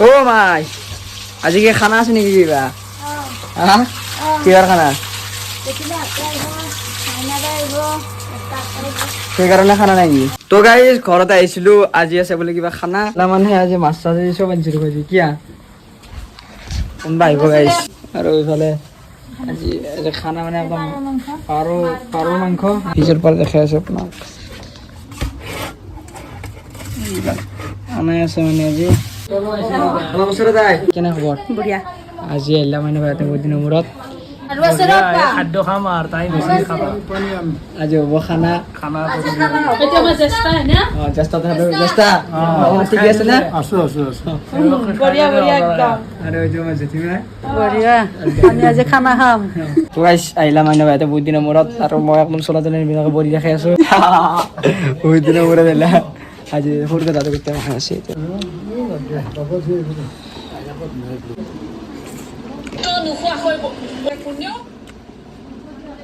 অ মাই, আজি কি খানা আছে নেকি কিবা? হা, কিহৰ খানা? সেইকাৰণে খানা নাই কি? তো গাইজ, ঘৰত আহিছিলো, আজি আছে বোলে কিবা খানা। মানে আজি মাছ চাছ চব আনিছিলো। আজি কিয়া কোনোবা আহিব গাইজ। আৰু ইফালে আজি আজি খানা মানে একদম পাৰৰ মাংস। পিছৰ পৰা দেখাই আছো আপোনাক। এইবিলাক আনাই আছে মানে আজি। অলপ ওচৰত আহ। কেনে খবৰ? বঢ়িয়া। আজি আহিলা মানে বাহিৰতে বহুত দিনৰ মূৰত। আৰু আছে ৰ'বা। খাদ্য খাম আৰু তাই বেছি খাবা। আজি হ'ব খানা। খানা। এইটো আমাৰ জ্যেষ্ঠ হয় না? অ, জ্যেষ্ঠ, জ্যেষ্ঠ। অ, ঠিকে আছে না? আছো, আছো, আছো। বঢ়িয়া, বঢ়িয়া একদম। আৰু এইটো আমাৰ জেঠীমা। বঢ়িয়া, আমি আজি খানা খাম। তো গাইছ, আহিলা মানে বাহিৰতে বহুত দিনৰ মূৰত আৰু মই একদম চলা তলা নিপিন্ধাকৈ বহি দেখাই আছো। বহুত দিনৰ মূৰত আহিলা আজি। সৰুকে দাদা গোটেই মাখা আছে এতিয়া। নোখোৱাকৈ কোনেও